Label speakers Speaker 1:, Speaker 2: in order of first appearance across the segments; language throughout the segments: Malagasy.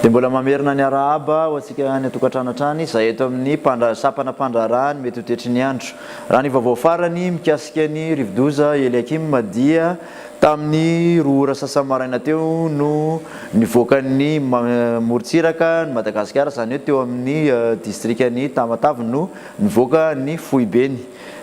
Speaker 1: Dia mbola mamerina ny arahaba ho antsika any an-tokantrano hatrany izay eto amin'ny mpandra sampana mpandraharaha ny mety ho toetry ny andro. Raha ny vaovao farany mikasika ny rivodoza Eliakim dia tamin'ny 2 ora sasany maraina teo no nivoaka ny morontsiraka ny Madagasikara, izany hoe teo amin'ny distrikan'i Tamatave no nivoaka ny foibeny.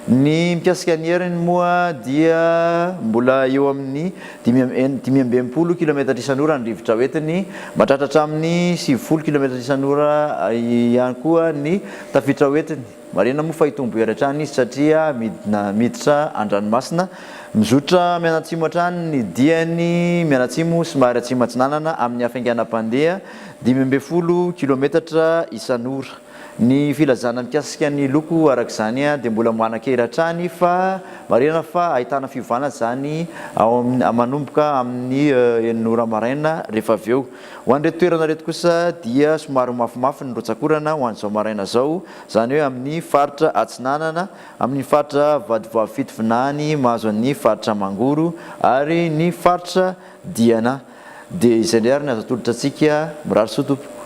Speaker 1: Ny mikasika ny heriny moa dia mbola eo amin'ny 65 kilometatra isan'ora ny rivotra hoentiny, mahatratra hatramin'ny 90 kilometatra isan'ora ihany koa ny tafiditra hoentiny. Marihina moa fa hitombo hery hatrany izy satria midina miditra an-dranomasina. Mizotra mianatsimo hatrany ny diany mianatsimo somary atsimo atsinanana amin'ny hafainganam-pandeha 15 kilometatra isan'ora. Ny filazana mikasika ny loko araka izany dia mbola manan-kery hatrany fa marihina fa ahitana fiovana izany ao amin'ny manomboka amin'ny enina ora maraina rehefa avy eo. Ho an'ireto toerana ireto kosa dia somary ho mafimafy ny rotsak'orana ho an'izao maraina izao, izany hoe amin'ny faritra Atsinanana, amin'ny faritra Vatovavy Fitovinany mahazo an'ny faritra Mangoro ary ny faritra Diana. Dia izay indray ary ny azo atolotra antsika, mirary soa tompoko.